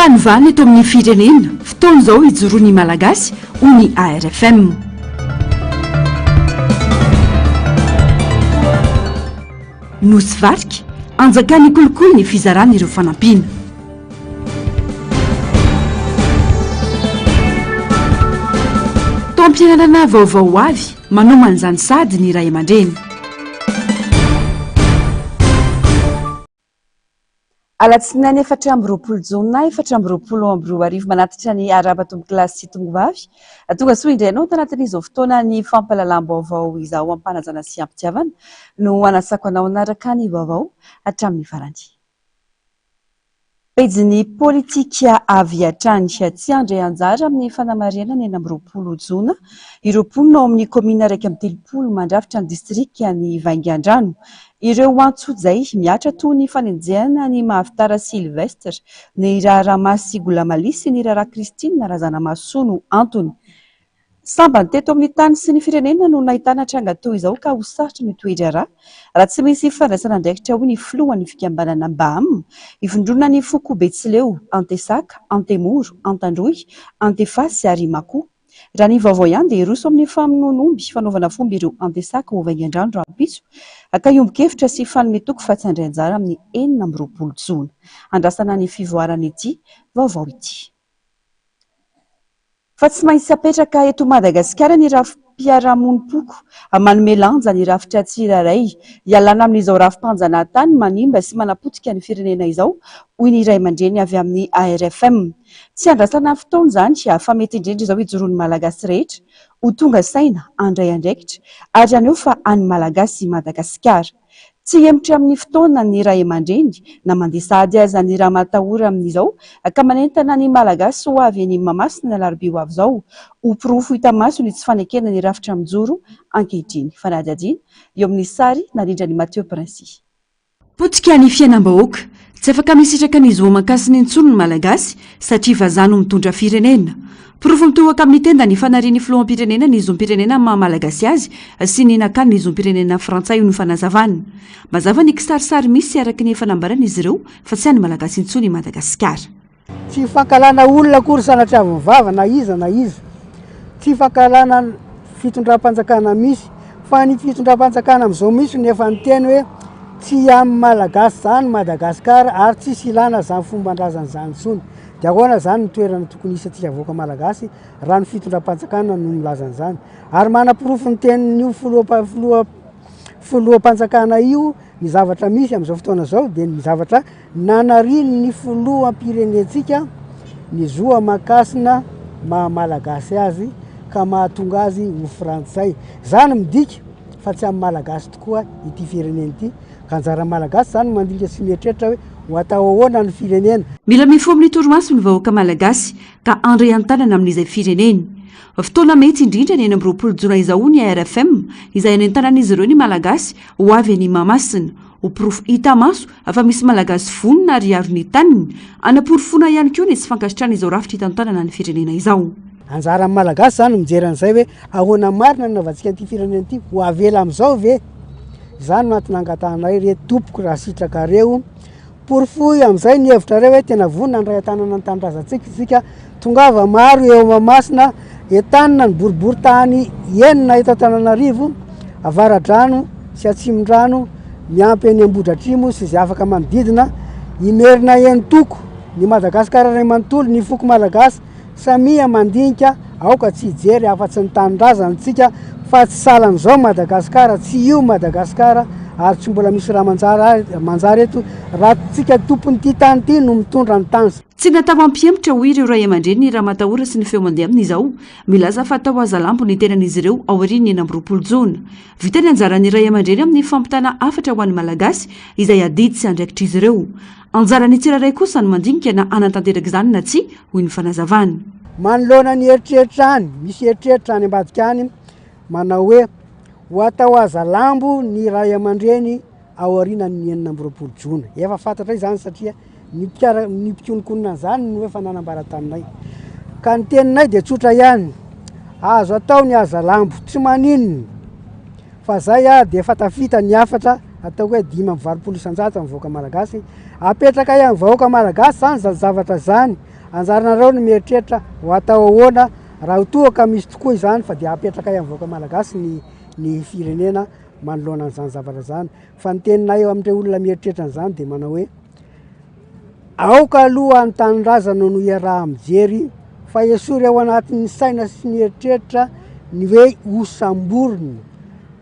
Fanovana eto amin'ny firenena, fotoana izao hijoroan'ny Malagasy, hoy ny ARFM. Nosy Varika, anjakan'ny kolikoly ny fizarana ireo fanampiana. Taom-pianarana vaovao ho avy, manomana izany sahady ny ray aman-dreny. Alatsinainy 24 jona 2024 manatitra ny arahaba tompokolahy sy tompokovavy. Tonga soa indray ianao tanatin'izao fotoana ny fampahalalam-baovao izao am-panajana sy am-pitiavana no hanasako anao hanaraka ny vaovao hatramin'ny farany. Pejin'ny politika avy hatrany. Tsy handray anjara amin'ny fanamarihana ny 26 jona ireo mponina ao amin'ny kaominina 31 mandrafitra ny distrikan'i Vaingandrano. Ireo antsojay mihatra toy ny fanenjehana an'i Mahavitara Sylvestre, ny raharaha Masy Goulamaly sy ny raharaha Christine Razanamahasoa no antony. Sambany teto amin'ny tany sy ny firenena no nahitana tranga toy izao ka ho sarotra ny toe-draharaha raha tsy misy fandraisana andraikitra hoy ny filohan'ny fikambanana Bam, ivondronan'ny foko Betsileo, Antesaka, Antemoro, Antandroy, Antefasy ary Makoa. Raha ny vaovao ihany dia hiroso amin'ny famonoan'omby fanaovana fomba ireo Antesaka ho vaingan-drano rahampitso ka hiombon-kevitra sy hifanome toky fa tsy handray anjara amin'ny 26 jona. Andrasana ny fivoaran'ity vaovao ity. Fa tsy maintsy apetraka eto Madagasikara ny rafi-piarahamonim-poko manome lanja ny rafitra tsirairay hialana amin'izao rafi-panjanahantany manimba sy manapotika ny firenena izao, hoy ny ray aman-dreny avy amin'ny ARFM. Tsy andrasana fotoana izany fa mety indrindra izao hijoroan'ny Malagasy rehetra ho tonga saina handray andraikitra ary haneho fa an'ny Malagasy i Madagasikara. Tsy hihemotra amin'ny fotoana ny ray aman-dreny na mandeha sahady aza ny ramatahora amin'izao ka manentana ny Malagasy ho avy eny Mahamasina ny alarobia ho avy izao ho porofo hita maso ny tsy fanekena ny rafitra mijoro ankehitriny. Fanadihadiana eo amin'ny sary narindran'i Mathieu Princi. Potika ny fiainam-bahoaka. Tsy afaka misitraka ny zo aman-kasiny intsony ny Malagasy satria vazaha no mitondra firenena. Porofo mitohoka amin'ny tenda ny fanarian'ny filoham-pirenena ny zom-pirenena amin'ny maha Malagasy azy sy ny nakany ny zom-pirenena frantsay io ny fanazavana. Mazava ny kisarisary misy araka ny efa nambaran'izy ireo fa tsy an'ny Malagasy intsony i Madagasikara. Tsy fankahalana olona akory sanatriavin'ny vava na iza na iza. Tsy fankahalana fitondram-panjakana misy fa ny fitondram-panjakana amin'izao mihitsy no efa niteny hoe tsy amin'ny Malagasy izany Madagasikara ary tsisy ilana izany fomban-drazana izany intsony. Dia ahoana izany ny toerana tokony hisy antsika vahoaka malagasy raha ny fitondram-panjakana no milaza an'izany? Ary manaporofo ny tenin'io filoha filoha filoham-panjakana io ny zavatra misy amin'izao fotoana izao dia ny zavatra nanarian'ny filoham-pirenentsika ny zo aman-kasina maha malagasy azy ka mahatonga azy ho frantsay. Izany midika fa tsy amin'ny malagasy tokoa ity firenena ity. Ka anjaran'ny Malagasy izany no mandinika sy mieritreritra hoe ho atao ahoana ny firenena. Mila mifoha amin'ny torimaso ny vahoaka Malagasy ka handray an-tanana amin'izay fireneny. Fotoana mety indrindra ny 26 jona izao hoy ny ARFM izay hanentanan'izy ireo ny Malagasy ho avy any Mahamasina. Ho porofo hita maso fa misy Malagasy vonona ary hiaro ny taniny. Hanaporofoana ihany koa ny tsy fankasitrahana izao rafitra hitantanana ny firenena izao. Anjaran'ny Malagasy izany no mijery an'izay hoe ahoana marina no nanaovantsika an'ity firenena ity, ho avela amin'izao ve? Izany no antony angatahanay re tompoko raha sitrakareo. Porofoy amin'izay ny hevitrareo hoe tena vonona handray an-tanana ny tanindrazantsika isika. Tongava maro eo Mahamasina, entanina ny boriborintany enina eto Antananarivo, Avaradrano sy Atsimondrano, miampy eny Ambohidratrimo sy izay afaka manodidina. Imerina enin-toko, ny Madagasikara iray manontolo, ny foko malagasy. Samia mandinika, aoka tsy hijery afa-tsy ny tanindrazana tsika fa tsy sahalan'izao Madagascar, tsy io Madagascar ary tsy mbola misy raha manjary manjary eto raha tsika tompon'ity tany ity no mitondra ny tany. Tsy natao hampihemotra, hoy ireo ray aman-dreny ny ramatahora sy ny feo mandeha amin'izao, milaza fa atao hazalambo ny tenan'izy ireo aorian'ny 26 jona. Vita ny anjaran'ny ray aman-dreny amin'ny fampitana hafatra ho an'ny Malagasy izay adidy sy andraikitr'izy ireo. Anjaran'ny tsirairay kosa ny mandinika na hanatanteraka izany na tsia, hoy ny fanazavany. Manoloana ny eritreritra any, misy eritreritra any ambadika any manao hoe ho atao hazalambo ny ray aman-dreny aorianan'ny 26 jona. Efa fantatray izany satria ny mpikara- ny mpikonokonona an'izany no efa nanambara taminay. Ka ny teninay dia tsotra ihany, azo atao ny hazalambo, tsy maninona. Fa zay ah dia efa tafita ny hafatra. ataoko hoe 85% ny vahoaka malagasy. Apetrakay amin'ny vahoaka malagasy izany izany zavatra izany. Anjaranareo no mieritreritra ho atao ahoana raha toa ka misy tokoa izany fa dia apetrakay amin'ny vahoaka malagasy ny ny firenena manoloana an'izany zavatra izany. Fa ny teninay eo amin'ireo olona mieritreritra an'izany dia manao hoe aoka aloha ny tanindrazana no iaraha-mijery fa esory ao anatin'ny saina sy ny eritreritra ny hoe hosamborina.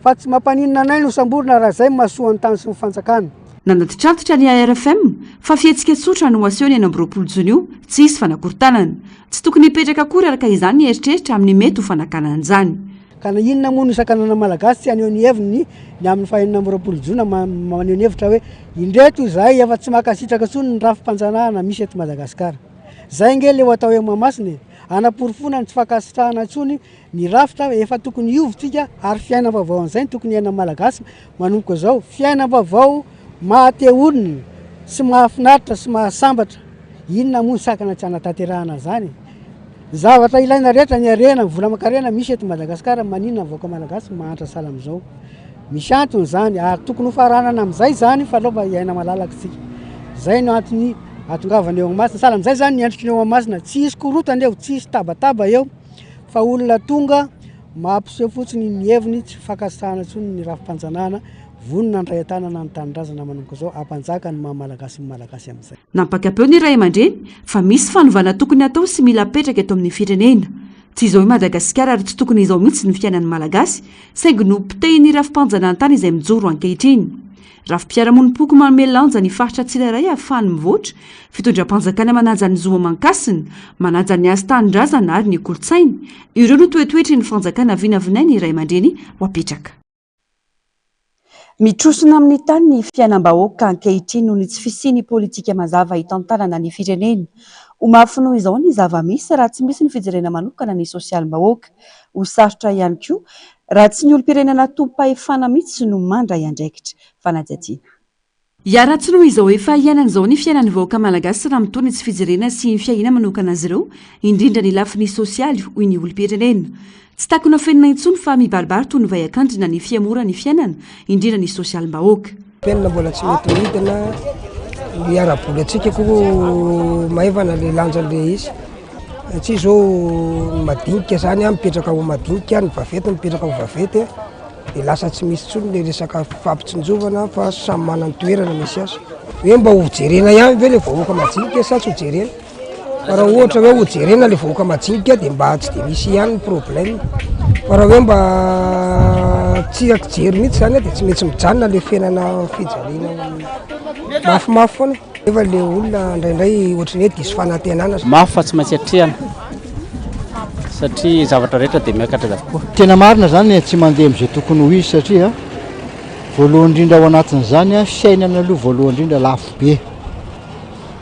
Fa tsy mampaninona anay ny hosamborina raha izay no mahasoa ny tany sy ny fanjakana. Nanatitrantitra ny ARFM fa fihetsika tsotra no aseho ny 26 jona io, tsy hisy fanakorontanana. Tsy tokony hipetraka akory araka izany ny eritreritra amin'ny mety ho fanakanana izany. Ka na inona moa no isakanana Malagasy tsy haneho ny heviny ny amin'ny faha 26 jona maneho ny hevitra hoe indreto izahay efa tsy mankasitraka intsony ny rafi-panjanahana misy eto Madagasikara. Izay ange le ho atao eo Mahamasina e! Hanaporofoana ny tsy fankasitrahana intsony ny rafitra efa tokony hiova tsika ary fiainam-baovao an'izay no tokony hiainan'ny Malagasy manomboka izao. Fiainam-baovao maha te honina sy mahafinaritra sy mahasambatra. Inona moa ny sakana tsy hanatanterahana an'izany e? Ny zavatra ilaina rehetra, ny harena, ny vola aman-karena misy eto Madagasikara, maninona ny vahoaka malagasy mahantra sahala amin'izao? Misy antony izany ary tokony ho faranana amin'izay izany fa aleo mba hiaina malalaka isika. Izay no antony ahatongavana eo Mahamasina. Sahala amin'izay izany ny endriky ny eo Mahamasina. Tsy hisy korotana eo, tsy hisy tabataba eo fa olona tonga mampiseho fotsiny ny heviny, tsy fankasitrahana intsony ny rafi-panjanahana, vonona handray an-tanana ny tanindrazana manomboka izao, hampanjaka ny maha malagasy ny malagasy amin'izay. Nampaka-peo ny ray aman-dreny fa misy fanovana tokony hatao sy mila apetraka eto amin'ny firenena. Tsy izao i Madagasikara ary tsy tokony izao mihitsy ny fiainan'ny Malagasy, saingy nopotehin'ny rafi-panjanahantany izay mijoro ankehitriny. Rafi-piarahamonim-poko manome lanja ny faritra tsirairay ahafahany mivoatra, fitondram-panjakana manaja ny zo aman-kasina, manaja ny hasy tanindrazana ary ny kolontsaina, ireo no toetoetry ny fanjakana vinavinain'ny ray aman-dreny ho apetraka. Mitrosona amin'ny tany ny fiainam-bahoaka ankehitriny noho ny tsy fisian'ny politika mazava hitantanana ny firenena. Ho mafy noho izao ny zava-misy raha tsy misy ny fijerena manokana ny sosialim-bahoaka. Ho sarotra ihany koa raha tsy ny olom-pirenena tompom-pahefana mihitsy no mandray andraikitra. Fanadihadiana. Hiharatsy noho izao efa iainana izao ny fiainan'ny vahoaka malagasy raha mitohy ny tsy fijerena sy ny fiahiana manokana azy ireo, indrindra ny lafiny sosialy, hoy ny olom-pirenena. Tsy takona afenina intsony fa mibaribary toy ny vay an-kandrina ny fihemoran'ny fiainana, indrindra ny sosialim-bahoaka. Penina mbola tsy mety midina, ny ara-bolantsika koa maivana le lanjan'le izy. Satria zao ny madinika zany mipetraka ho madinika, ny vaventy mipetraka ho vaventy. Dia lasa tsy misy intsony le resaka fifampitsinjovana fa samy manana ny toerana misy azy. Hoe mba ho jerena ihany ve le vahoaka majinika sa tsy ho jerena? Fa raha ohatra hoe ho jerena le vahoaka majinika dia mba tsy dia misy ihany ny problème. Fa raha hoe mba tsy ankijery mihitsy zany dia tsy maintsy mijanona le fiainana fijaliana mafimafy foana. Nefa le olona indraindray ohatran'ny hoe diso fanantenana. Mafy fa tsy maintsy atrehana satria zavatra rehetra dia miakatra avokoa. Tena marina zany tsy mandeha amin'izay tokony ho izy satria voalohany indrindra ao anatin'izany fiainana aloha voalohany indrindra lafo be.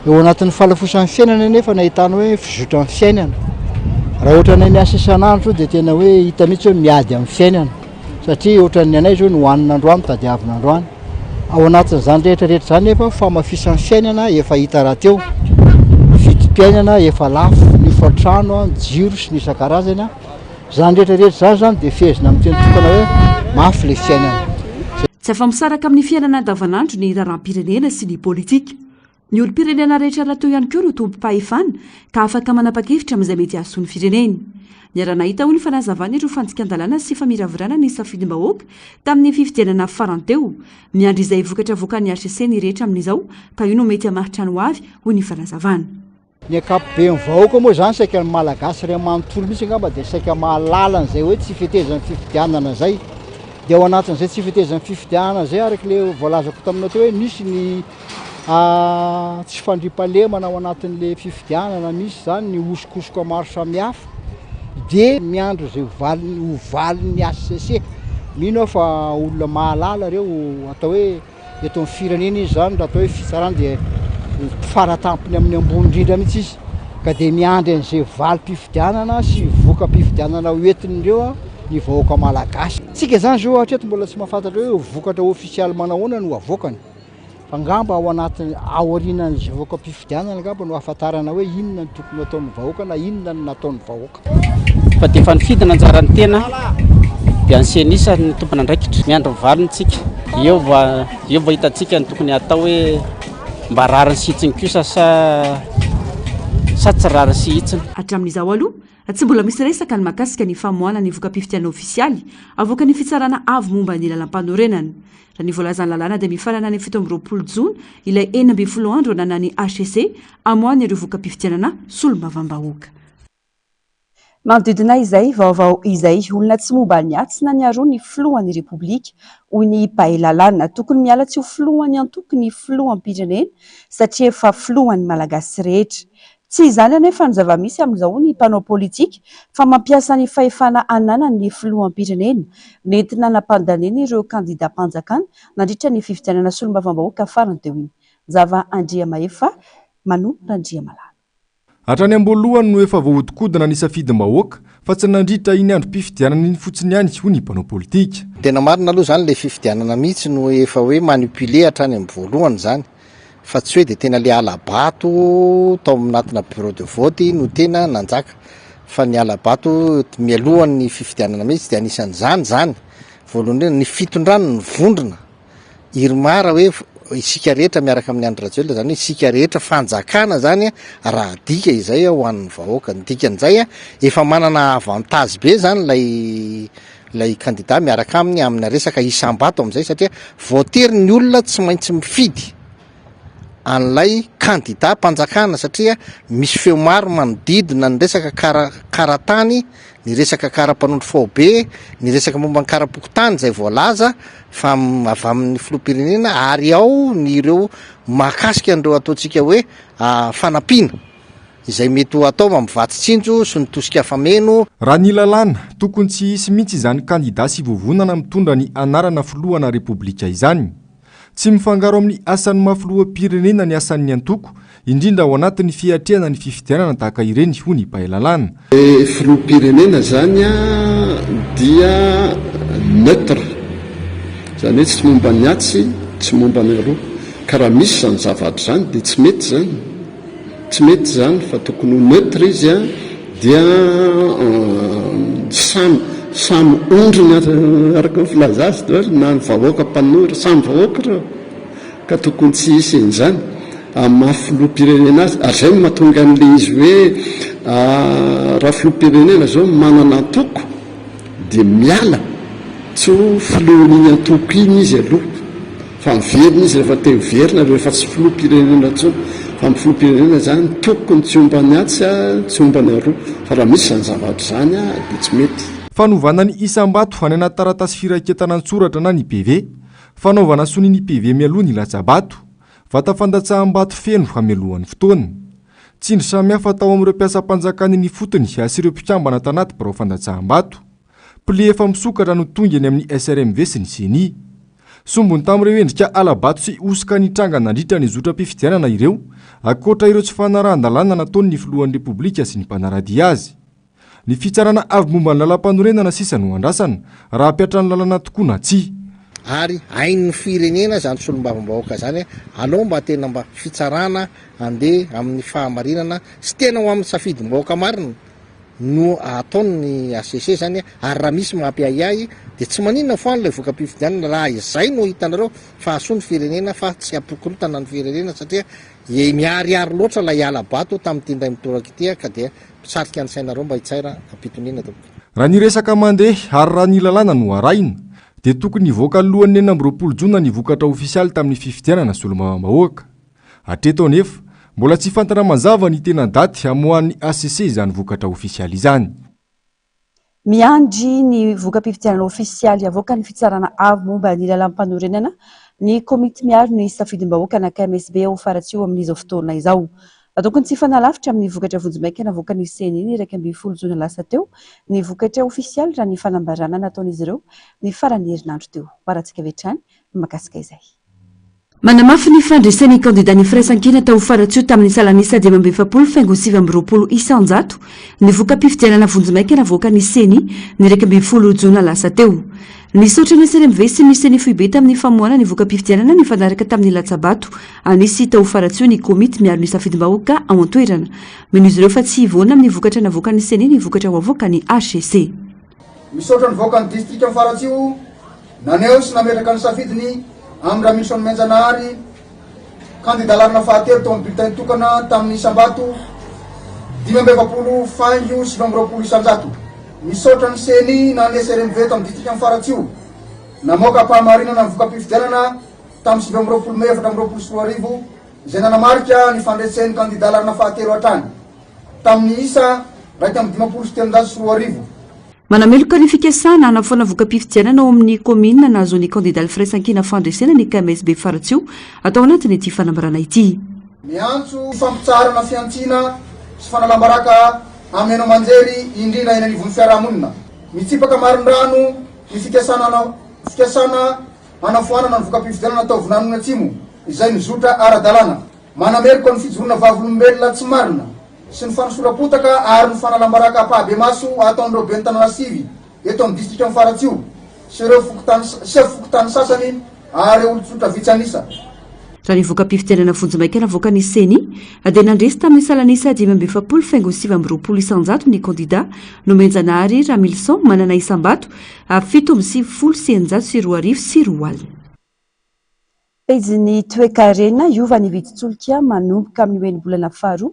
Eo anatin'ny fahalafosan'ny fiainana nefa nahitana hoe fizotran'ny fiainana. Raha ohatranay miasa isan'andro zao dia tena hoe hita mihitsy hoe miady amin'ny fiainana satria ohatran'ny anay zao ny hohanina androany tadiavina androany. Ao anatin'izany rehetra rehetra izany nefa fahamafisan'ny fiainana efa hita rahateo, ny vidim-piainana efa lafo, ny hofan-trano, ny jiro sy ny isan-karazany. Izany rehetra rehetra izany izany dia fehezina amin'ny teny tokana hoe mafy ilay fiainana. Tsy afa-misaraka amin'ny fiainana andavanandro ny raharaham-pirenena sy ny politika. Ny olom-pirenena rehetra rahateo ihany koa no tompom-pahefana ka afaka manapa-kevitra amin'izay mety hahasoa ny fireneny. Niara-nahita hoy ny fanazavana ireo fandikan-dalàna sy famiravirana ny safidim-bahoaka tamin'ny fifidianana farany teo. Miandry izay vokatra avoakan'ny hcc ny rehetra amin'izao ka io no mety hamaritra ny hoavy hoy ny fanazavana. Ny ankapoben'ny vahoaka moa izany saika ny Malagasy iray manontolo mihitsy angamba dia saika mahalala an'izay hoe tsy fetezan'ny fifidianana izay. Dia ao anatin'izay tsy fetezan'ny fifidianana izay araka ilay voalazako taminao teo hoe misy ny tsy fandriampahalemana ao anatin'ilay fifidianana, misy izany ny hosokosoka maro samihafa dia miandry izay valiny ho valin'ny HCC. Mino aho fa olona mahalala ireo atao hoe Eto amin'ny firenena izy izany raha atao hoe fitsarana dia faratampony amin'ny ambony indrindra mihitsy izy ka dia miandry an'izay valim-pifidianana sy voka-pifidianana ho entin'ireo ny vahoaka malagasy. Tsika izany izao hatreto mbola tsy mahafantatra hoe vokatra ofisialy manahoana no avoakany fa angamba ao anatin'ny aorianan'izay voka-pifidianana angamba no ahafantarana hoe inona no tokony ho ataon'ny vahoaka na inona no nataon'ny vahoaka. Fa dia efa nifidy ny anjaran'ny tena dia ny CENI no tompon'andraikitra. Miandry ny valiny tsika. Eo vao eo vao hitantsika ny tokony hatao hoe mba rariny sy hitsiny kosa sa sa tsy rariny sy hitsiny. Hatramin'izao aloha, tsy mbola misy resaka ny mahakasika ny famoahana ny voka-pifidianana ofisialy avoakan'ny Fitsarana Avo momba ny Lalàmpanorenana. Raha ny voalazan'ny lalàna dia mifarana ny 27 jona ilay 16 andro ananan'ny hcc hamoahana ireo voka-pifidianana solombavambahoaka. Manodidina izay vaovao izay, olona tsy momba ny atsy na ny aroa ny filohan'ny Repoblika, hoy ny mpahay lalàna. Tokony miala tsy ho filohan'ny antoko ny filoham-pirenena satria efa filohan'ny Malagasy rehetra. Tsy izany anefa no zava-misy amin'izao hoy ny mpanao politika fa mampiasa ny fahefana ananany ny filoham-pirenena nentina nampandaniana ireo kandidam-panjakana nandritra ny fifidianana solombavambahoaka farany teo iny. Zava Andriamahefa Mano Randriamalala. Hatrany am-boalohany no efa voahodinkodina ny safidim-bahoaka fa tsy nandritra iny androm-pifidianana iny fotsiny ihany, hoy ny mpanao politika. Tena marina aloha izany ilay fifidianana mihitsy no efa hoe manipuler hatrany amin'ny voalohany izany fa tsy hoe dia tena ilay hala-bato tao anatina bureau de vote no tena nanjaka fa ny hala-bato mialohan'ny fifidianana mihitsy dia anisan'izany izany voalohany indrindra ny fitondrany ny vondrona Irmar hoe isika rehetra miaraka amin'i Andry Rajoelina, izany hoe isika rehetra fanjakana izany raha adika izay ho an'ny vahoaka. Ny dikan'izay efa manana avantage be izany ilay ilay kandida miaraka aminy amina resaka isam-bato amin'izay satria voatery ny olona tsy maintsy mifidy an'ilay kandida mpanjakana satria misy feo maro manodidina ny resaka kara karatany, ny resaka kara-panondro faobe, ny resaka momba ny kara-pokontany izay voalaza fa avy amin'ny filoham-pirenena ary ao ny ireo mahakasika an'ireo ataontsika hoe fanampiana izay mety ho atao amin'ny vatsy tsinjo sy ny tosika fameno. Raha ny lalàna, tokony tsy hisy mihitsy izany kandida sy vovonana mitondra ny anarana filohana Repoblika izany. Tsy mifangaro amin'ny asan'ny maha filoham-pirenena ny asan'ny antoko, indrindra ao anatin'ny fiatrehana ny fifidianana tahaka ireny, hoy ny mpahay lalàna. Ny filoham-pirenena izany dia neutre, izany hoe tsy momba ny atsy, tsy momba ny aroa. Ka raha misy izany zavatra izany dia tsy mety izany. Tsy mety izany fa tokony ho neutre izy dia samy samy ondriny araka ny filaza azy daholo na ny vahoaka mpanohitra samy vahoaka ireo ka tokony tsy hisy an'izany amin'ny maha filoham-pirenena azy ary izay no mahatonga an'ilay izy hoe raha filoham-pirenena izao manana antoko dia miala tsy ho filohan'iny antoko iny izy aloha Fa miverina izy rehefa te hiverina, rehefa tsy filoham-pirenena intsony. Fa ny filoham-pirenena izany tokony tsy homba ny atsy tsy homba ny aroa. Fa raha misy izany zavatra izany dia tsy mety. Fanovana ny isam-bato any anaty taratasy firaketana an-tsoratra na ny PV. Fanaovana sonia ny PV mialoha ny latsa-bato. Vata fandatsaham-bato feno mialohan'ny fotoana. Tsindry samihafa tao amin'ireo mpiasam-panjakana eny ifotony sy ireo mpikambana tanaty birao fandatsaham-bato. Pli efa misokatra no tonga eny amin'ny SRMV sy ny Ceni. Sombiny tamin'ireo endrika hala-bato sy hosoka nitranga nandritra ny zotram-pifidianana ireo, ankoatra ireo tsy fanarahan-dalàna nataon'ny filohan'ny Repoblika sy ny mpanara-dia azy. Ny fitsarana avo momba ny lalàmpanorenana sisa no andrasana, raha hampiatra ny lalàna tokoa na tsia. Ary hain'ny firenena izany solombavambahoaka izany, aleo mba tena mba fitsarana handeha amin'ny fahamarinana sy tena ho amin'ny safidim-bahoaka marina. no ataon ny HCC zany ary raha misy mampiahiahy dia tsy maninona foana ilay voka-pifidianana raha izay no hitanareo fa hahasoa ny firenena fa tsy hampikorontana ny firenena satria miharihary loatra ilay hala-bato tamin'ity indray mitoraka ity ka dia misarika ny sainareo mba hitsaira am-pitoniana tompoko. Raha ny resaka mandeha ary raha ny lalàna no arahina dia tokony hivoaka alohan'ny 26 jona ny vokatra ofisialy tamin'ny fifidianana solombavambahoaka. Hatreto anefa, mbola tsy fantatra mazava ny tena daty hamoahan'ny hcc izany vokatra ofisialy izany. Miandry ny voka-pifidianana ofisialy avoakan'ny Fitsarana Avo momba ny Lalàmpanorenana ny Komity miaro ny safidim-bahoaka na KMSB ao Faratsiho amin'izao fotoana izao. Tokony tsy hifanalavitra amin'ny vokatra vonjimaika navoakan'ny Ceni ny 11 jona lasa teo ny vokatra ofisialy raha ny fanambarana nataon'izy ireo ny faran'ny herinandro teo. Hoarantsika avy hatrany ny mahakasika izay. Manamafy ny fandresen'ny kandidan'ny Firaisankina tao Faratsiho tamin'ny salanisa 45 faingo 29 isanjato ny voka-pifidianana vonjimaika navoakan'ny Ceni ny 11 jona lasa teo. Nisaotra ny SRMV sy ny Ceni foibe tamin'ny famoahana ny voka-pifidianana nifanaraka tamin'ny latsa-bato anisy tao Faratsiho ny komity miaro ny safidim-bahoaka ao an-toerana. Mino izy ireo fa tsy hivoana amin'ny vokatra navoakan'ny Ceni ny vokatra ho avoakan'ny hcc. Misaotra ny vahoakan'ny distrikan'i Faratsiho. Naneho sy nametraka ny safidiny amin'i Ramilison Nomenjanahary, kandida laharana fahatelo tao amin'ny bulletin tokana tamin'ny isam-bato 45 faingo 29%. Misaotra ny Ceni na ny SRMV eto amin'ny distrikan'i Faratsiho namoaka am-pahamarinana ny voka-pifidianana tamin'ny 29 mey 2024 izay nanamarika ny fandresen'ny kandida laharana fahatelo hatrany tamin'ny isa 2351. Manameloka ny fikasana hanafoana voka-pifidianana ao amin'ny kaominina nahazoan'ny kandidà Firaisankina fandresena ny KMSB Faratsiho atao anatin'ity fanambarana ity. Miantso fampitsaharana fihantsiana sy fanalam-baraka amin'ny haino aman-jery indrindra eny anivon'ny fiarahamonina. Mitsipaka marindrano ny fikasana fikasana hanafoanana ny voka-pifidianana tao Vinanony Atsimo izay nizotra ara-dalàna. Manameloka ny fijoroana vavolombelona tsy marina sy ny fanosoram-potaka ary ny fanalam-baraka ampahabemaso ataon'ireo ben'ny tanàna sivy eto amin'ny distrikan'i Faratsiho sy ireo fokontany sefo fokontany sasany ary ireo olon-tsotra vitsy an'isa. Raha ny voka-pifidianana vonjimaika navoakan'ny Ceni dia nandresy tamin'ny salan'isa 45 faingo 29% ny kandida Nomenjanahary Ramilison manana isam-bato 2697 20. Pejin'ny toekarena, hiova ny vidin-tsolika manomboka amin'io enim-bolana faharoa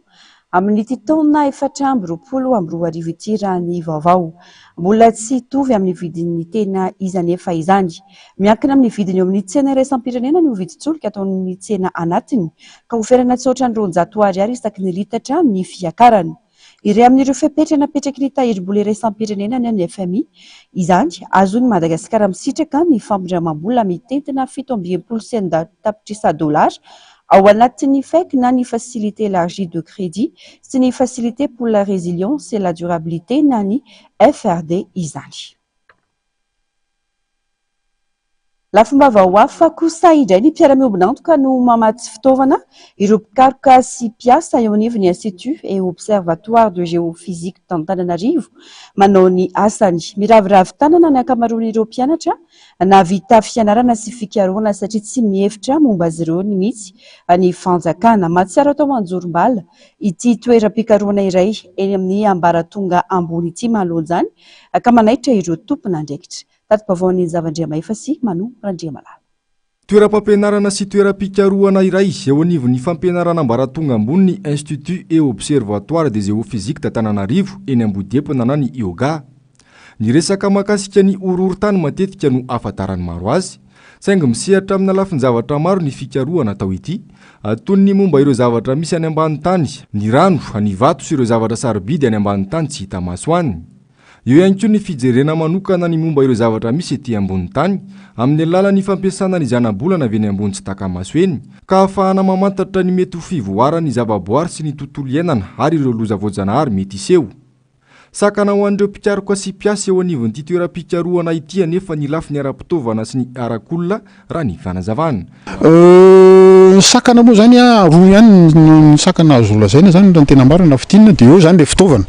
amin'ity taona 2024 ity raha ny vaovao. Mbola tsy hitovy amin'ny vidin'ny tena izy anefa izany. Miankina amin'ny vidiny eo amin'ny tsena iraisam-pirenena ny ho vidin-tsolika ataon'ny tsena anatiny ka hoferana tsy hoatran'ny 200 ariary isaky ny litatra ny fiakarany. Iray amin'ireo fepetra napetraky ny Tahirim-bola iraisam-pirenena na ny fmi izany, azon'i Madagasikara misitraka ny fampindramam-bola mitentina 667 tapitrisa dolara ao anatin'ny FEC na ny Facilité élargie de crédit sy ny Facilité pour la résilience et la durabilité na ny FRD izany. Lafim-baovao hafa kosa indray, ny mpiara-miombon'antoka no mamatsy fitaovana ireo mpikaroka sy mpiasa eo anivon'ny Institut et Observatoire de Géophysique d'Antananarivo manao ny asany. Miraviravy tanana ny ankamaroan'ireo mpianatra nahavita fianarana sy fikarohana satria tsy mihevitra momba azy ireo mihitsy ny fanjakana. Mahatsiaro atao anjorom-bala ity toeram-pikarohana iray eny amin'ny ambaratonga ambony ity manoloana izany ka manaitra ireo tompon'andraikitra. Tati-baovaon'i Zavandriamahefa sy Manu Randriamalala. Toeram-pampianarana sy toeram-pikarohana iray eo anivon'ny fampianarana ambaratonga ambony ny Institut et Observatoire de Géophysique d'Antananarivo eny Ambodiepona na ny IOGA. Ny resaka mahakasika ny horohorontany matetika no ahafantaran'ny maro azy, saingy misehatra amina lafin-javatra maro ny fikarohana atao ity, toy ny momba ireo zavatra misy any ambany tany, ny rano, ny vato sy ireo zavatra sarobidy any ambany tany tsy hita maso any. Eo ihany koa ny fijerena manokana ny momba ireo zavatra misy ety ambonin'ny tany, amin'ny alalan'ny fampiasana ny zanabolana avy eny ambony tsy taka-maso eny, ka ahafahana mamantatra ny mety ho fivoaran'ny zavaboary sy ny tontolo iainana ary ireo loza voajanahary mety hiseho. Sakana ho an'ireo mpikaroka sy mpiasa eo anivon'ity toeram-pikarohana ity anefa ny lafiny ara-pitaovana sy ny arak'olona, raha ny fanazavana. Ny sakana moa zany an, roa ihany ny sakana azo lazaina zany raha ny tena marina fintinina dia eo zany le fitaovana.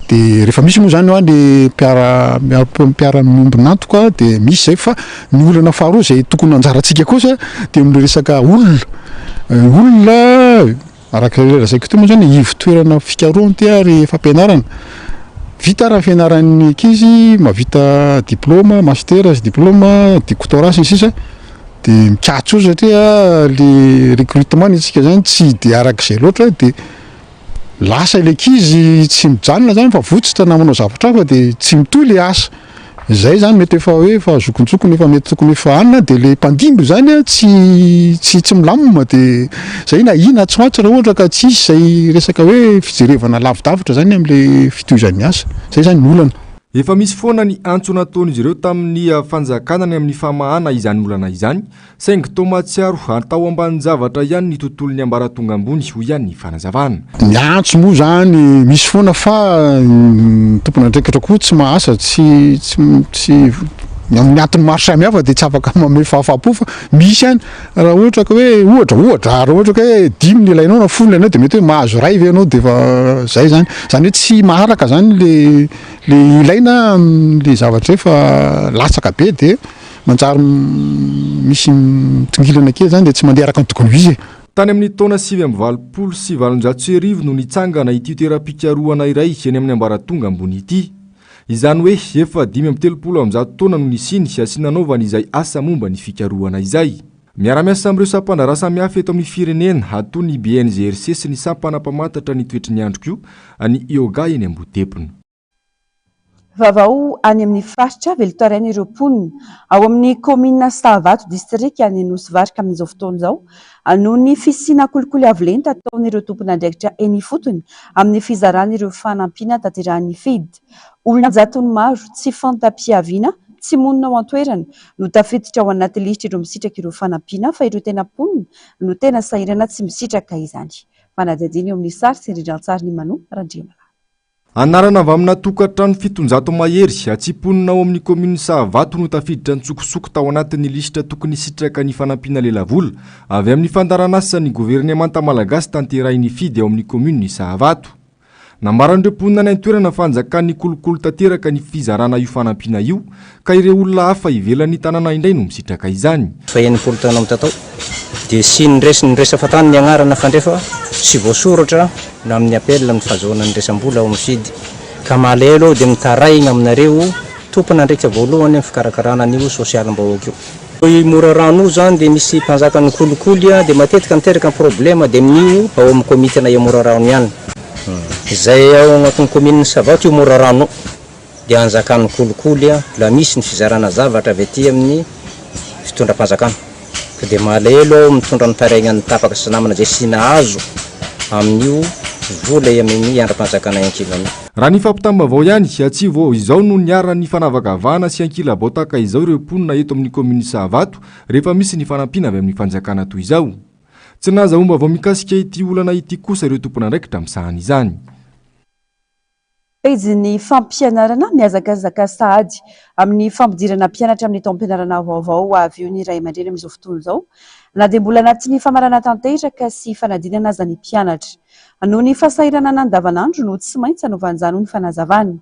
Dia rehefa misy moa zany hoa le mpiara mpiara-miombon'antoka dia misy zay fa ny olana faharoa izay tokony anjarantsika kosa dia amin'ilay resaka olona, olona araka ilay lazaiko teo moa zany ivo-toerana fikarohana ity ary fampianarana, vita ary ny fianaran'ny ankizy mahavita diplaoma, master sy diplaoma, doctorat sy ny sisa dia mikatso eo satria le recrutement ny antsika zany tsy dia arak'izay loatra dia Lasa ilay ankizy tsy mijanona zany fa votsotra na manao zavatra hafa dia tsy mitohy ilay asa. Izay zany mety efa hoe efa zokinjokiny efa mety tokony efa anona dia ilay mpandimby zany an tsy tsy tsy milamina dia zay na ina tsy maty raha ohatra ka tsy hisy izay resaka hoe fijerevana lavidavitra zany amin'ilay fitohizan'ny asa. Zay zany ny olana. Efa misy foana ny antso nataon'izy ireo tamin'ny fanjakana ny amin'ny famahana izany olana izany Saingy toa mahatsiaro atao ambanin-javatra ihany ny tontolon'ny ambaratonga ambony, hoy ihany ny fanazavana. Ny antso moa izany misy foana fa ny tompon'andraikitra koa tsy mahasa, tsy tsy tsy amin'ny antony maro samihafa dia tsy afaka manome fahafaham-po fa misy ihany raha ohatra ka hoe ohatra ohatra raha ohatra ka hoe dimy ny ilainao na folo ny ilainao dia mety hoe mahazo iray ve ianao dia efa izay izany, izany hoe tsy maharaka izany le le ilaina amin'le zavatra efa latsaka be dia Manjary misy mitongilana kely zany dia tsy mandeha araka ny tokony ho izy e. Tany amin'ny taona 1889 no nitsangana ity toeram-pikarohana iray eny amin'ny ambaratonga ambony ity. Izany hoe efa 135 taona no nisiany sy nanaovany izay asa momba ny fikarohana izay. Miara-miasa amin'ireo sampan-draharaha samihafa eto amin'ny firenena, toy ny BNGRC sy ny sampana mpamantatra ny toetry ny andro koa ny IOGA eny Ambohidepona. Vaovao any amin'ny faritra, velon-taraina ireo mponina ao amin'ny kaominina Sahavato, distrikan'i Nosy Varika amin'izao fotoana izao noho ny fisiana kolikoly avo lenta ataon'ireo tompon'andraikitra eny ifotony amin'ny fizarana ireo fanampiana tanterahin'ny FID. Olona an-jatony maro, tsy fanta-piaviana, tsy monina ao an-toerana no tafiditra ao anaty lisitr'ireo misitraka ireo fanampiana fa ireo tena mponina no tena sahirana tsy misitraka izany. Fanadihadiana eo amin'ny sary sy rindran-tsarin'i Mano Randriamalala. Anarana avy amina tokantrano 700 mahery, tsy mponina ao amin'ny kaominin'i Sahavato no tafiditra an-tsokosoko tao anatin'ny lisitra tokony hisitraka ny fanampiana lelavola avy amin'ny fandaharanasan'ny governemanta malagasy tanterahin'ny Fidy ao amin'ny kaominin'i Sahavato. Nambaran'ireo mponina any an-toerana fa anjakan'ny kolikoly tanteraka ny fizarana io fanampiana io ka ireo olona hafa ivelan'ny tanàna indray no misitraka izany. Efa 60 taona mitatao dia sy niresy niresafa tany ny agnarana fandrefa sy voasoratra na amin'ny appel ny fahazoana ny resam-bola ao amin'ny fidy ka malahelo aho dia mitaraigna aminareo tompon'andraikitra voalohany amin'ny fikarakarana an'io sosialim-bahoaka io. I Morarano io zany dia misy mpanjakan'ny kolikoly dia matetika miteraka problema dia amin'io ao amin'ny komitina i Morarano ihany. Izay ao anatin'ny kominin'i Savato io Morarano dia anjakan'ny kolikoly la misy ny fizarana zavatra avy aty amin'ny fitondram-panjakana. Ka dia malahelo aho mitondra ny tarainan'ny tapaka sy namana izay sy nahazo amin'io vola amin'ny andrim-panjakana iankinana io. Raha ny fampitam-baovao ihany, tsy vao izao no niharan'ny fanavakavahana sy ankilabao tahaka izao ireo mponina eto amin'ny kaominin'i Sahavato rehefa misy ny fanampiana avy amin'ny fanjakana toy izao. Tsy nahazahoam-baovao mikasika ity olana ity kosa ireo tompon'andraikitra misahana izany. Pejin'ny fampianarana, Mihazakazaka sahady amin'ny fampidirana mpianatra amin'ny taom-pianarana vaovao ho avy io ny ray aman-dreny amin'izao fotoana izao, na dia mbola anatin'ny famarana tanteraka sy fanadinana aza ny mpianatra. Noho ny fahasahiranana andavanandro no tsy maintsy anaovan'izany hoy ny fanazavana.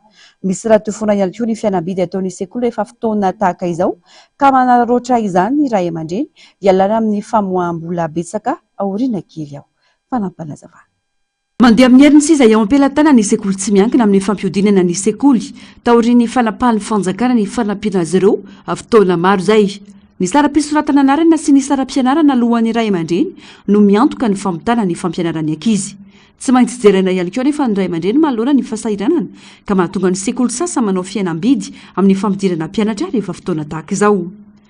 Misy rahateo foana ihany koa ny fihenam-bidy ataon'ny sekoly rehefa fotoana tahaka izao ka manararaotra izany ny ray aman-dreny hialana amin'ny famoaham-bola betsaka aoriana kely ao. Fanampinazavana. Mandeha amin'ny heriny sisa eo am-pelatanana ny sekoly tsy miankina amin'ny fampihodinana ny sekoly taorian'ny fanapahan'ny fanjakana ny fanampiana azy ireo fotoana maro izay. Ny saram-pisoratana anarana sy ny saram-pianarana alohan'ny ray aman-dreny no miantoka ny fampitana ny fampianaran'ny ankizy. Tsy maintsy jerena ihany koa anefa ny ray aman-dreny manoloana ny fahasahiranana ka mahatonga ny sekoly sasany manao fihenam-bidy amin'ny fampidirana mpianatra rehefa fotoana tahaka izao.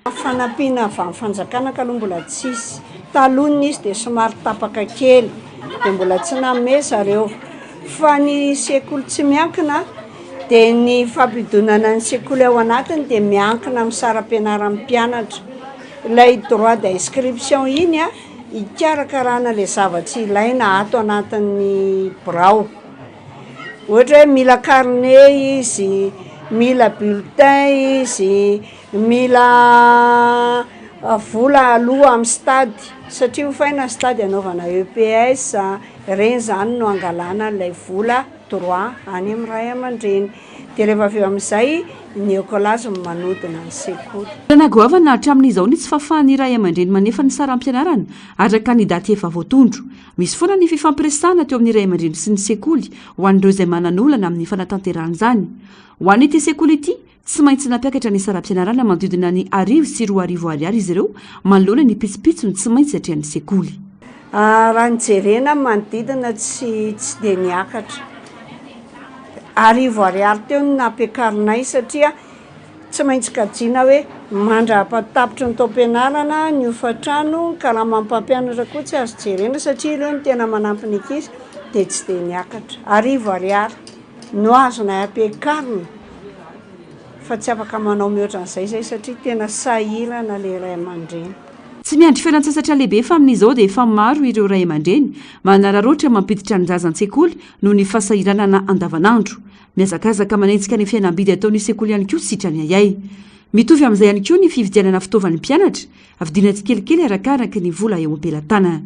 Fanampiana avy amin'ny fanjakana ka aloha mbola tsisy. Taloha nisy dia somary tapaka kely dia mbola tsy nanome zareo. Fa ny sekoly tsy miankina dia ny fampidonana ny sekoly ao anatiny dia miankina amin'ny saram-pianaran'ny mpianatra. Ilay droit d'inscription iny an, hikarakarana ilay zava-tsy ilaina ato anatin'ny birao. Ohatra hoe mila carnet izy, mila bulletin izy, Mila vola aloa amin'ny stade satria hofaina ny stade hanaovana EPS, ireny izany no angalana an'ilay vola droit any amin'ny ray aman-dreny. Dia rehefa avy eo amin'izay ny écolage no manodina ny sekoly. Olana goavana hatramin'izao ny tsy fahafahan'ny ray aman-dreny manefa ny saram-pianarana araka ny daty efa voatondro. Misy foana ny fifampiresahana teo amin'ny ray aman-dreny sy ny sekoly ho an'ireo izay manan'olana amin'ny fanatanterahana izany. Ho an'ity sekoly ity, Tsy maintsy nampiakatra ny saram-pianarana manodidina ny 1000 sy 2000 ariary izy ireo manoloana ny pitsopitsony tsy maintsy atrehan'ny sekoly. Raha ny jerena ny manodidina tsy tsy dia niakatra. 1000 ariary teo no nampiakarinay satria tsy maintsy kajiana hoe mandra-patapitry ny taom-pianarana ny hofan-trano, ny karaman'ny mpampianatra koa tsy azo jerena satria ireo no tena manampy ny ankizy dia tsy dia niakatra. 1000 ariary. No azonay ampiakarina fa tsy afaka manao mihoatra an'izay izay satria tena sahirana ilay ray aman-dreny. Tsy miandry fialan-tsasatra lehibe fa amin'izao dia efa maro ireo ray aman-dreny manararaotra mampiditra ny zaza an-tsekoly noho ny fahasahiranana andavanandro. Mihazakazaka manenjika ny fihenam-bidy ataon'ny sekoly ihany koa sitrany ahiahy. Mitovy amin'izay ihany koa ny fividianana fitaovan'ny mpianatra, vidiana tsikelikely arakaraka ny vola eo am-pelatanana.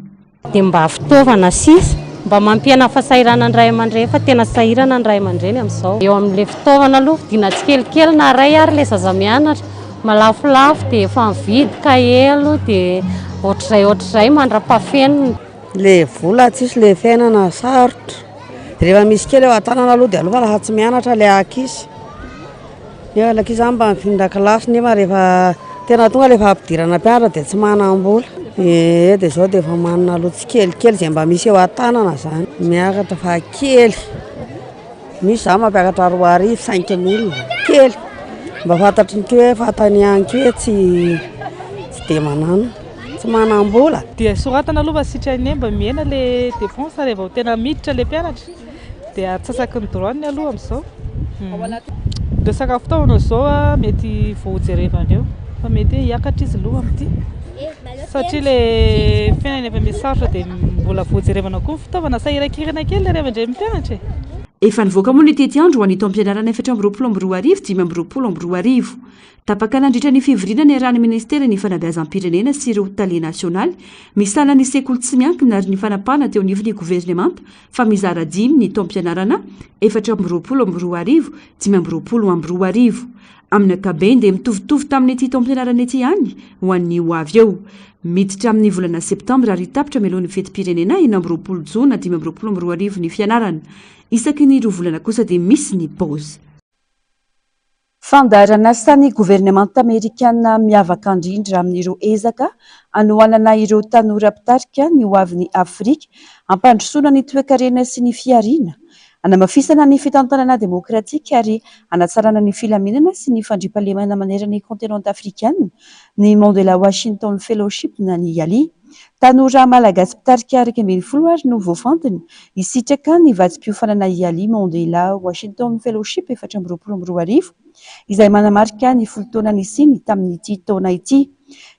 Dia mba fitaovana sisa mba mampihena fahasahiranan'ny ray aman-dreny fa tena sahirana ny ray aman-dreny amin'izao. Eo amin'ilay fitaovana aloha vidiana tsikelikely na iray ary ilay zaza mianatra, malafolafo dia efa mividy kahie aloha dia ohatr'izay ohatr'izay mandra-pahafenony. Ilay vola tsisy ilay fiainana sarotra, dia rehefa misy kely eo an-tanana aloha dia aleo fa lasa tsy mianatra ilay ankizy. Ny ankizy zany mba mifindra kilasy nefa rehefa tena tonga le fampidirana mpianatra dia tsy manam-bola. Ee dia izao dia efa manana aloha tsikelikely izay mba misy eo an-tanana zany. Miakatra fa kely. Misy za mampiakatra 2000, 5000, kely. Mba fantatry ny koa hoe fantany ihany koa hoe tsy tsy dia manana, tsy manam-bola. Dia soratana aloha fa sitrany mba mihena le dépense rehefa vao tena miditra le mpianatra. Dia antsasaky ny droit-ny aloha amin'izao. Resaka fitaovana izao mety vao hojerevana eo fa mety hoe hiakatra izy aloha amin'ity satria le fiainana efa miha sarotra dia mbola vao jerevana koa ny fitaovana. Sahirankirana kely le ray aman-dreny mpianatra e. Efa nivoaka moa ny tetiandro ho an'ny taom-pianarana 2024 2025. Tapaka nandritra ny fivoriana niarahan'ny Ministeran'ny Fanabeazam-pirenena sy ireo tale nasionaly misahana ny sekoly tsy miankina ary ny fanapahana teo anivon'ny governemanta fa mizara dimy ny taom-pianarana 2024 2025. Amin'ny ankabeny dia mitovitovy tamin'ity taom-pianarana ity ihany ho an'ny ho avy eo. Miditra amin'ny volana septambra ary tapitra mialoha ny fetim-pirenena 26 jona 2025 ny fianarana. Isaky ny roa volana kosa dia misy ny pause. Fandaharanasan'ny governemanta amerikana miavaka indrindra amin'ireo ezaka hanohanana ireo tanora mpitarika ny hoavin'i Afrika, hampandrosoana ny toekarena sy ny fihariana, hanamafisana ny fitantanana demokratika ary hanatsarana ny filaminana sy ny fandriampahalemana manerana ny kontinanta afrikana ny Mandela Washington Fellowship na ny YALI. Tanora malagasy mpitarika 11 ary no voafantina hisitraka ny vatsim-piofanana YALI Mandela Washington Fellowship 2024, izay manamarika ny folo taona nisiany tamin'ity taona ity.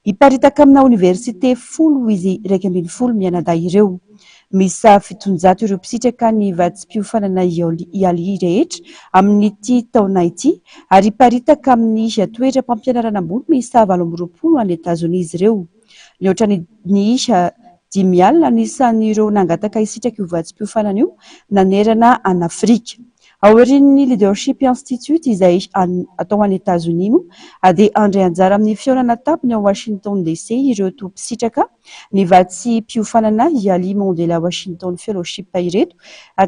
Hiparitaka amina oniversite folo izy 11 mianadahy ireo. Miisa 700 ireo mpisitraka ny vatsim-piofanana YALI rehetra amin'ity taona ity ary hiparitaka amin'ny toeram-pampianarana ambony miisa 28 any Etazonia izy ireo. Nihoatra ny ny isa 50 ny isan'ireo nangataka hisitraka io vatsim-piofanana io nanerana an'Afrika. Aorian'ny Leadership Institute izay atao any Etazonia moa dia handray anjara amin'ny fihaonana tampony ao Washington DC ireo mpisitraka ny vatsim-piofanana YALI Mandela Washington Fellowship ireto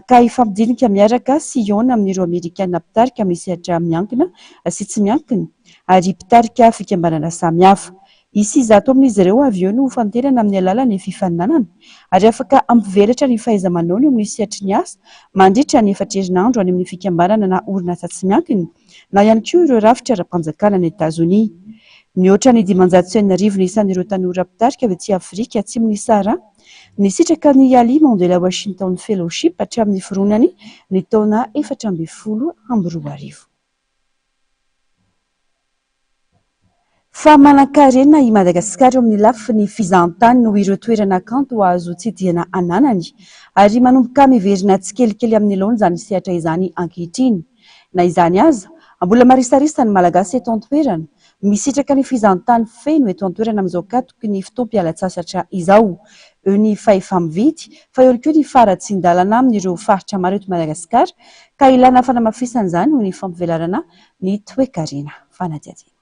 ka hifampidinika miaraka sy hihaona amin'ireo Amerikana mpitarika amin'ny sehatra miankina sy tsy miankina ary mpitarika fikambanana samihafa. Hisy 100 amin'izy ireo avy eo no hofantenana amin'ny alalan'ny fifaninanana ary afaka hampivelatra ny fahaiza-manaony eo amin'ny sehatry ny asa mandritra ny efatra herinandro any amin'ny fikambanana na orinasa tsy miankina na ihany koa ireo rafitra ara-panjakana any Etazonia. Mihoatra ny 6500 ny isan'ireo tanora mpitarika avy aty Afrika atsimon'i Sahara nisitraka ny YALI Mandela Washington Fellowship hatramin'ny fironany ny taona 2014. Fa manankarena i Madagasikara eo amin'ny lafiny fizahantany noho ireo toerana kanto azo tsidihana ananany ary manomboka miverina tsikelikely amin'ny laoniny izany sehatra izany ankehitriny. Na izany aza, mbola marisarisa ny Malagasy eto an-toerana, misitraka ny fizahantany feno eto an-toerana amin'izao katoky ny fotoam-pialantsasatra izao. Eo ny fahefa-mividy, fa eo ihany koa ny faharatsian-dalana amin'ireo faritra maro eto Madagasikara ka ilana fanamafisana izany ho ny fampivelarana ny toekarena. Fanadihadiana.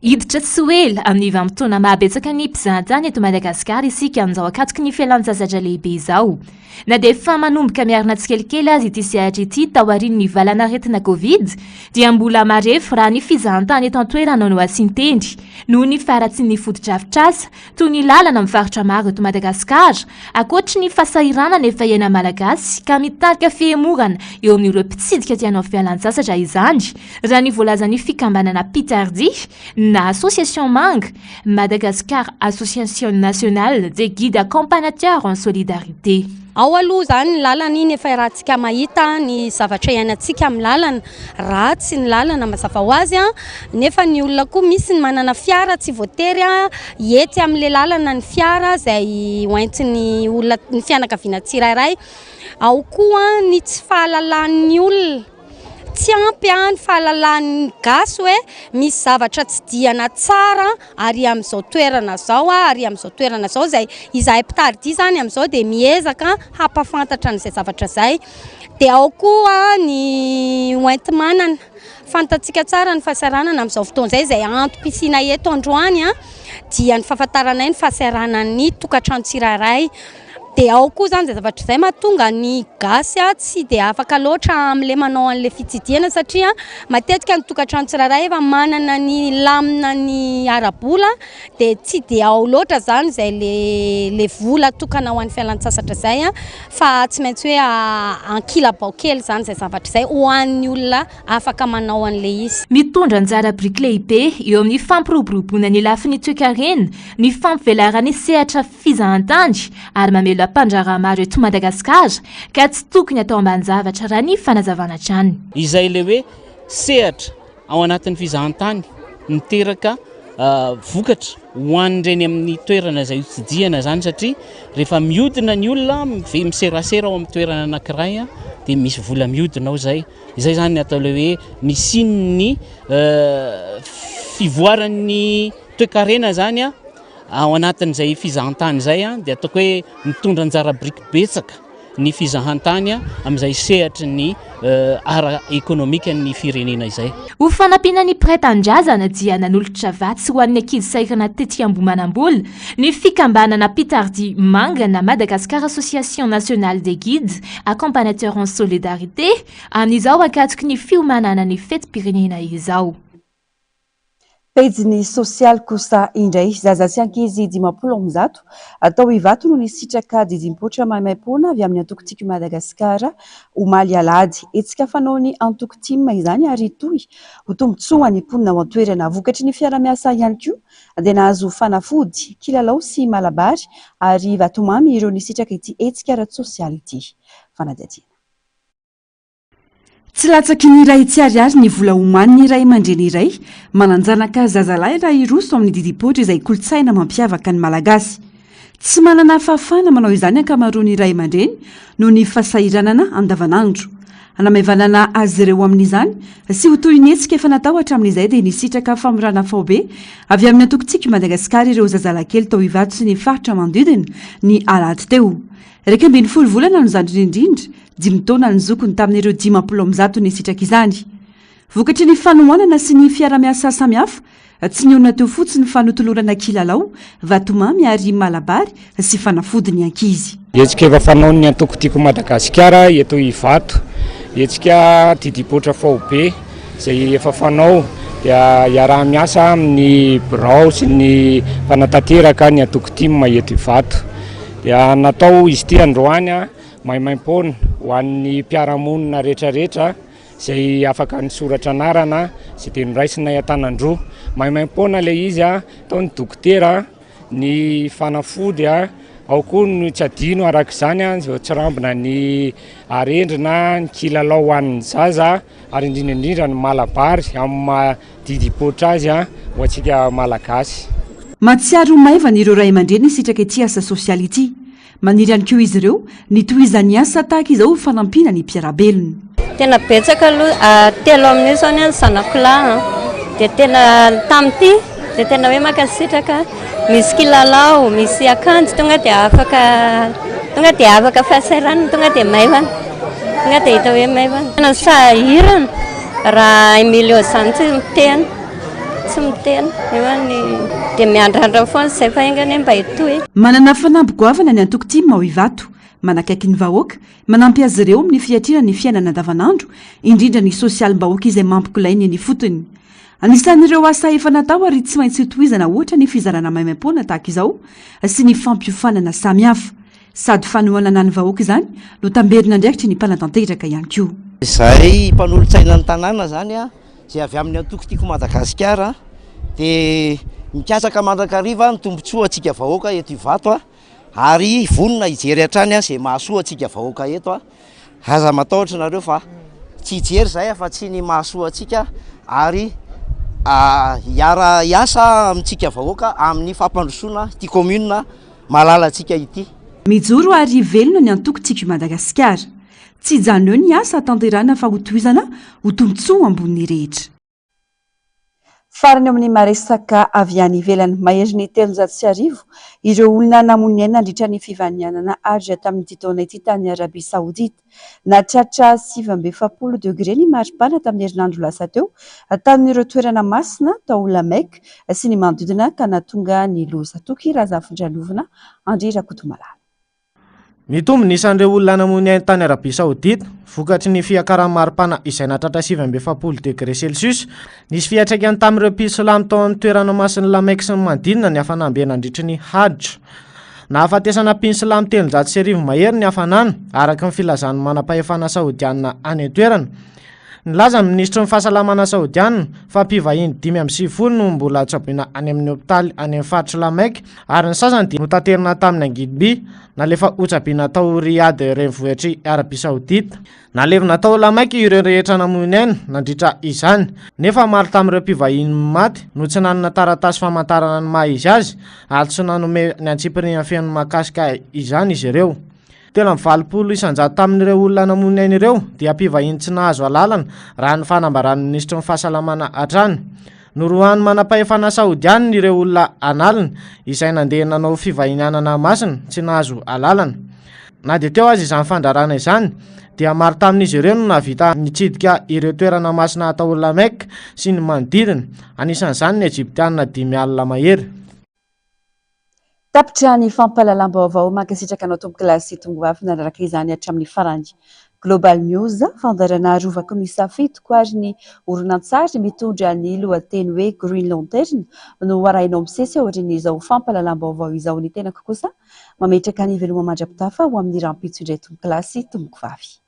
Hiditra tsy ho ela amin'ny vanim-potoana mahabetsaka ny mpizahatany eto Madagasikara isika amin'izao ankatoky ny fialan-tsasatra lehibe izao. Na dia efa manomboka miarina tsikelikely aza ity sehatra ity taorian'ny valanaretina Covid dia mbola marefo raha ny fizahantany eto an-toerana no asian-teny noho ny faharatsian'ny fotodrafitrasa toy ny lalana amin'ny faritra maro eto Madagasikara, ankoatry ny fahasahiranana efa iainan'ny Malagasy ka mitarika fihemorana eo amin'ireo mpitsidika te hanao fialan-tsasatra izany, raha ny voalazan'ny fikambanana Pitardi na Association Manga, Madagascar Association Nationale des Guides Accompagnateurs en Solidarité. Ao aloha izany ny lalana iny efa iarahantsika mahita ny zavatra iainantsika amin'ny lalana. Ratsy ny lalana mazava ho azy nefa ny olona koa misy ny manana fiara tsy voatery hety amin'ilay lalana ny fiara izay hoentin'ny olona ny fianakaviana tsirairay. Ao koa ny tsy fahalalan'ny olona, tsy ampy ny fahalalan'ny gasy hoe misy zavatra tsidihana tsara ary amin'izao toerana izao ary amin'izao toerana izao izay izahay mpitari-dia izany amin'izao dia miezaka hampahafantatra an'izay zavatra izay. Dia ao koa ny hoenti-manana. Fantatsika tsara ny fahasahiranana amin'izao fotoana izay, izay antom-pisiana eto androany dia ny fahafantaranay ny fahasahiranan'ny tokantrano tsirairay. Dia ao koa izany izay zavatra izay mahatonga ny gasy tsy dia afaka loatra amin'ilay manao an'ilay fitsidihana satria matetika ny tokantrano tsirairay efa manana ny lamina ny ara-bola dia tsy dia ao loatra izany izay ilay vola atokana ho an'ny fialan-tsasatra izay fa tsy maintsy hoe ankilabao kely izany izay zavatra izay ho an'ny olona afaka manao an'ilay izy. Mitondra anjara biriky lehibe eo amin'ny fampiroboroboana ny lafiny toekarena, ny fampivelaran'ny sehatra fizahantany ary mamelona mpandraharaha maro eto Madagasikara ka tsy tokony atao ambanin-javatra raha ny fanazavana hatrany. Izay ilay hoe sehatra ao anatin'ny fizahantany miteraka vokatra ho an'ireny amin'ny toerana izay hotsidihana izany satria rehefa mihodina ny olona miserasera ao amin'ny toerana anankiray dia misy vola mihodina ao izay. Izay izany ny atao ilay hoe nisian'ny fivoaran'ny toekarena izany ao anatin'izay fizahantany izay dia ataoko hoe mitondra anjara biriky betsaka ny fizahantany amin'izay sehatry ny ara-ekonomikan'ny firenena izay. Ho fanampiana ny mpiray tanindrazana dia nanolotra vatsy ho an'ny ankizy sahirana tety Ambohimanambola ny fikambanana Mpitardia Manga na Madagascar Association Nationale des Guides Accompagnateurs en Solidarité amin'izao ankatoky ny fiomanana ny fetim-pirenena izao. Pejin'ny sosialy kosa indray, zaza sy ankizy 150 tao Ivato no nisitraka didim-poitra maimaimpoana avy amin'ny antoko Tiako i Madagasikara omaly alahady. Hetsika fanaon'ny antoko tim izany ary hitohy ho tombontsoan'ny mponina ao an-toerana. Vokatry ny fiaraha-miasa ihany koa dia nahazo fanafody, kilalao sy malabary ary vatomamy ireo nisitraka ity hetsika ara-tsosialy ity. Fanadihadiana. Tsy latsaky ny iray tsy ariary ny vola omanin'ny ray aman-dreny iray manan-janaka zazalahy raha hiroso amin'ny didim-poitra izay kolontsaina mampiavaka ny Malagasy. Tsy manana fahafahana manao izany ankamaroan'ny ray aman-dreny noho ny fahasahiranana andavanandro. Hanamaivanana azy ireo amin'izany sy ho toy ny hetsika efa natao hatramin'izay dia nisitraka famorana faobe avy amin'ny antoko Tiako i Madagasikara ireo zazalahy kely tao Ivato sy ny faritra manodidina ny alahady teo. 11 volana no zandriny indrindra, dimy taona ny zokiny tamin'ireo 150 nisitraka izany. Vokatry ny fanohanana sy ny fiarahamiasa samihafa, tsy nionona teo fotsiny fa notolorana kilalao, vatomamy ary malabary sy fanafody ny ankizy. Hetsika efa fanaon'ny antoko Tiako Madagasikara eto Ivato, hetsika didipoitra faobe izay efa fanao dia iaraha-miasa amin'ny birao sy ny mpanatanteraka ny antoko tim eto Ivato. Dia natao izy ity androany maimaimpoana ho an'ny mpiara-monina rehetrarehetra izay afaka nisoratra anarana izay dia noraisinay an-tanan-droa. Maimaimpoana ilay izy, tao ny dokotera, ny fanafody, ao koa ny tsy adino araka izany izao tsirambina ny arendrina, ny kilalao ho an'ny zaza ary indrindra indrindra ny malabary amin'ny maha didim-poitra azy ho antsika Malagasy. Mahatsiaro ho maivana ireo ray aman-dreny nisitraka ity asa sosialy ity. Maniry ihany koa izy ireo ny tohizan'ny asa tahaka izao ho fanampiana ny mpiara-belona. Tena betsaka aloha, telo amin'io izao ny an'ny zanako lahy an, dia tena tamin'ity dia tena hoe mankasitraka, misy kilalao, misy akanjo tonga dia afaka, tonga dia afaka fahasahiranana, tonga dia maivana, tonga dia hita hoe maivana. Tena sahirana raha un million izany tsy miteny. Tsy miteny, nefa ny dia miandrandra foana izay fa enga anie mba hitohy. Manana fanamby goavana ny antoko tim ao Ivato. Manakaiky ny vahoaka, manampy azy ireo amin'ny fiatrehana ny fiainana andavanandro, indrindra ny sosialim-bahoaka izay mampikolay ny eny ifotony. Anisan'ireo asa efa natao ary tsy maintsy hotohizana ohatra ny fizarana maimaimpoana tahaka izao sy ny fampiofanana samihafa. Sady fanohanana ny vahoaka izany no tamberin'andraikitry ny mpanatanteraka ihany koa. Izahay mpanolotsaina ny tanàna izany izay avy amin'ny antoko Tiako Madagasikara dia mikatsaka mandrakariva ny tombontsoa antsika vahoaka eto Ivato ary vonona hijery hatrany izay mahasoa antsika vahoaka eto. Aza matahotra nareo fa tsy hijery izahay afa-tsy ny mahasoa antsika ary hiara hiasa amintsika vahoaka amin'ny fampandrosoana ity commune malalantsika ity. Mijoro ary velona ny antoko Tiako i Madagasikara. Tsy hijanona eo ny asa tanterahina fa hotohizana ho tombontsoa ambonin'ny rehetra. Farany eo amin'ny maresaka avy any ivelany, maherin'ny 1300 ireo olona namoy ny ainy nandritra ny fivanianana Hajj tamin'ity taona ity tany Arabia Saodita. Nahatratra 49 degre ny maripana tamin'ny herinandro lasa teo tamin'ireo toerana masina tao La Mecque sy ny manodidina ka nahatonga ny loza. Toky Razafindranovona, Andry Rakotomalala. Mitombo ny isan'ireo olona namoy ny ainy tany Arabia Saodita, vokatry ny fiakaran'ny maripana izay nahatratra 49 degre celsius. Nisy fiantraikany tamin'ireo mpino silamo tao amin'ny toerana masin'i La Mecque sy ny manodidina ny hafanam-be nandritry ny Hajj. Nahafatesana mpino silamo 1300 mahery ny hafanana, araka ny filazan'ny manam-pahefana saodianina any an-toerana. Nilaza ny minisitry ny fahasalamana saodianina fa mpivahiny 95 no mbola tsaboina any amin'ny hopitaly any amin'ny faritr'i La Mecque ary ny sasany dia notaterina tamin'ny angidim-by nalefa hotsabiana tao Riyadh renivohitr'i Arabia Saodita. Nalevina tao La Mecque ireo rehetra namoy ny ainy nandritra izany, nefa maro tamin'ireo mpivahiny maty no tsy nanana taratasy famantarana ny maha izy azy ary tsy nanome ny antsipiriany feno mahakasika izany izy ireo. 83 isan-jato tamin'ireo olona namoy ny ainy ireo dia mpivahiny tsy nahazo alalana, raha ny fanambaran'ny minisitry ny fahasalamana hatrany. Noroahan'ny manam-pahefana saodianina ireo olona an'aliny izay nandeha nanao fivahinianana masina tsy nahazo alalana. Na dia teo aza izany fandrarana izany, dia maro tamin'izy ireo no nahavita nitsidika ireo toerana masina atao La Mecque sy ny manodidina, anisan'izany ny Egyptiana 50 mahery. Tapitra ny fampahalalam-baovao. Mankasitraka anao tompokolahy sy tongovavy nanaraka izany hatramin'ny farany. Global News, fandaharana arovako ny safidiko ary ny horonantsary mitondra ny lohateny hoe Green Lantern no harahinao misesy aorian'izao fampahalalam-baovao izao. Ny tenako kosa mametraka ny veloma mandra-pitafa ho amin'ny rahampitso indray tompokolahy sy tompokovavy.